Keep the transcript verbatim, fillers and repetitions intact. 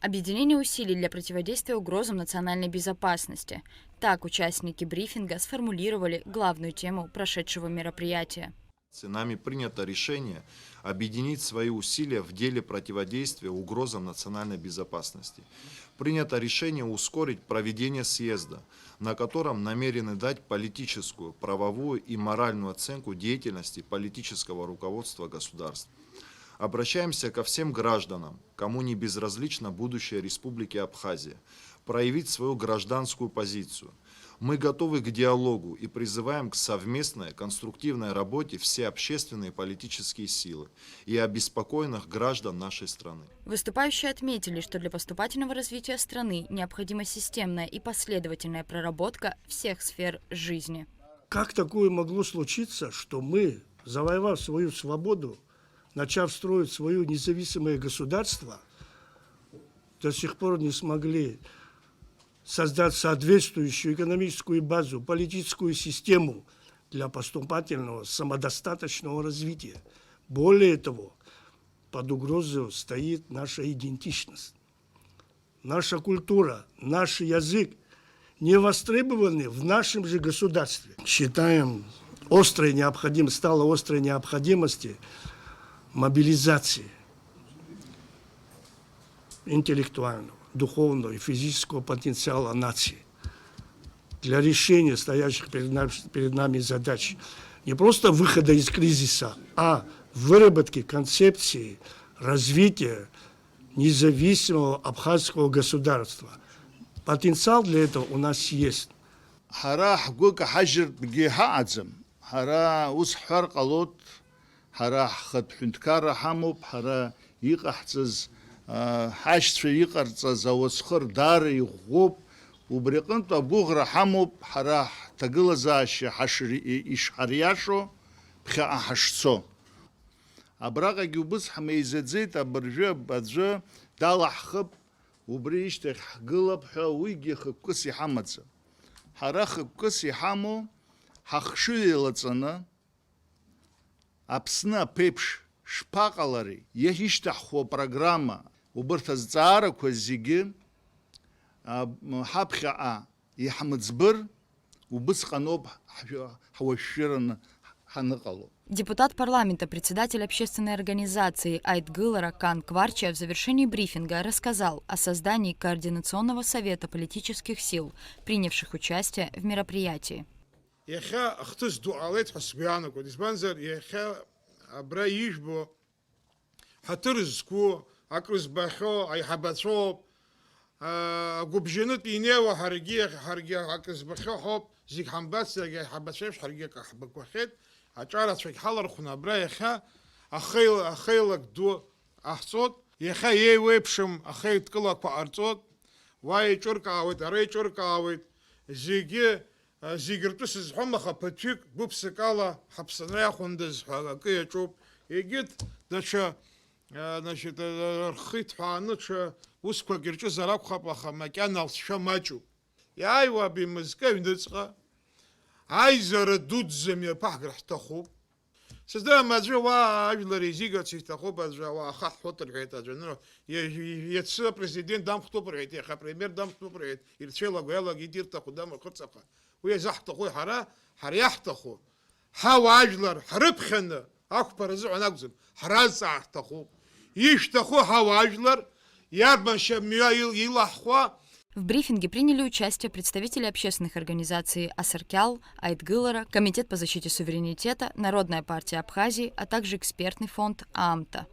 Объединение усилий для противодействия угрозам национальной безопасности. Так участники брифинга сформулировали главную тему прошедшего мероприятия. Нами принято решение объединить свои усилия в деле противодействия угрозам национальной безопасности. Принято решение ускорить проведение съезда, на котором намерены дать политическую, правовую и моральную оценку деятельности политического руководства государств. Обращаемся ко всем гражданам, кому не безразлично будущее Республики Абхазия, проявить свою гражданскую позицию. Мы готовы к диалогу и призываем к совместной конструктивной работе все общественные и политические силы и обеспокоенных граждан нашей страны. Выступающие отметили, что для поступательного развития страны необходима системная и последовательная проработка всех сфер жизни. Как такое могло случиться, что мы, завоевав свою свободу, начав строить своё независимое государство, до сих пор не смогли создать соответствующую экономическую базу, политическую систему для поступательного, самодостаточного развития. Более того, под угрозой стоит наша идентичность. Наша культура, наш язык не востребованы в нашем же государстве. Считаем острой необходим-, стало острой необходимости мобилизации интеллектуального, духовного и физического потенциала нации для решения стоящих перед нами, перед нами задач. Не просто выхода из кризиса, а выработки концепции развития независимого абхазского государства. Потенциал для этого у нас есть. Ҳара ҳгәы каҳажьыртәгьы ҳаҟаӡам. Ҳара ус ҳҳәар ҟалоит, ҳара ҳхатә ҳәынҭқарра ҳамоуп, ҳара иҟаҳҵаз, а, ҳашьцәа иҟарҵаз ауасхыр даара иӷәӷәоуп. Убри аҟынтә агәыӷра ҳамоуп, ҳара ҳҭагылазаашьа ҳашри-, ишҳариашо, ԥхьаҟа ҳашцо. Абраҟагьы убыс ҳмеизаӡеит, абыржәы аӡәы далаҳхып, убри ишьҭахь ҳгылап ҳәа уигьы хықәкыс иҳамаӡам. Ҳара хықәкыс иҳамоу ҳахшыҩ еилаҵаны, Аԥсны аԥеиԥш шԥаҟалари, иа-, ишьҭаҳхуа программа, убырҭ азҵаарақәа зегьы, а, ҳаԥхьаҟа иҳмыӡбыр, убысҟаноуп ҳжә-, ҳуашәшәыраны ҳаныҟало. Депутат парламента, председатель общественной организации «Аидгылара» Кан Кварчиа в завершении брифинга рассказал о создании Координационного совета политических сил, принявших участие в мероприятии. Иахьа ахҭыс ду ҟалеит ҳәа сгәы иаанагоит, избанзар, иахьа абра ижәбо ҳаҭыр зқәу, акрызбахьоу аиҳабацәоуп. Аа, агәыбжьанытә инеиуа ҳаргьы, ҳаргьы акрызбахьоу ҳауп, зегь ҳамбацзаргьы аиҳабацәа еиԥш ҳаргьы акы ҳбақәахьеит, аҿарацәагь ҳалархәны абра иахьа ахеил-, ахеилак ду аҳҵоит, иахьа еиуеиԥшым ахеидкылақәа ҟарҵоит, уа еиҿыркаауеит, ара еиҿыркаауеит, зегьы Зегь ртәы сызҳәом, аха ԥыҭҩык гәыԥсыкала ҳаԥсынра иахәындаз ҳәа акы иаҿуп. Егьырҭ даҽа, значит, рхы иҭҳәааны ҽа усқәак ирҿызар акәхап, аха макьана алҵшәа маҷуп. Иааиуа абри мызкы аҩныҵҟа аизара дуӡӡа мҩаԥаҳгар ҳҭахуп. Сыздырам, аӡәы уа ажәлар еизигарц иҭахуп, аӡәы ауаа ахаҳҳәот рҳәеит, аӡәы анырҳәа, иа-, иа-, иацы апрезидент дамхтәуп рҳәеит, иаха апремиер дамхтәуп рҳәеит, ирцәеилага иалагеит, ирҭаху дамырхырц, аха уи азы ҳҭаху ҳара, ҳара иаҳҭаху, ҳауаажәлар ҳрыԥхьаны ақәԥара азыҳәан акәӡам, ҳразҵаар ҳҭахуп. Ишәҭаху ҳауаажәлар, иарбан шьа мҩа ил-, илаҳхуа, В брифинге приняли участие представители общественных организаций «Асаркьал», «Аидгылара», Комитет по защите суверенитета, Народная партия Абхазии, а также экспертный фонд «Аамҭа».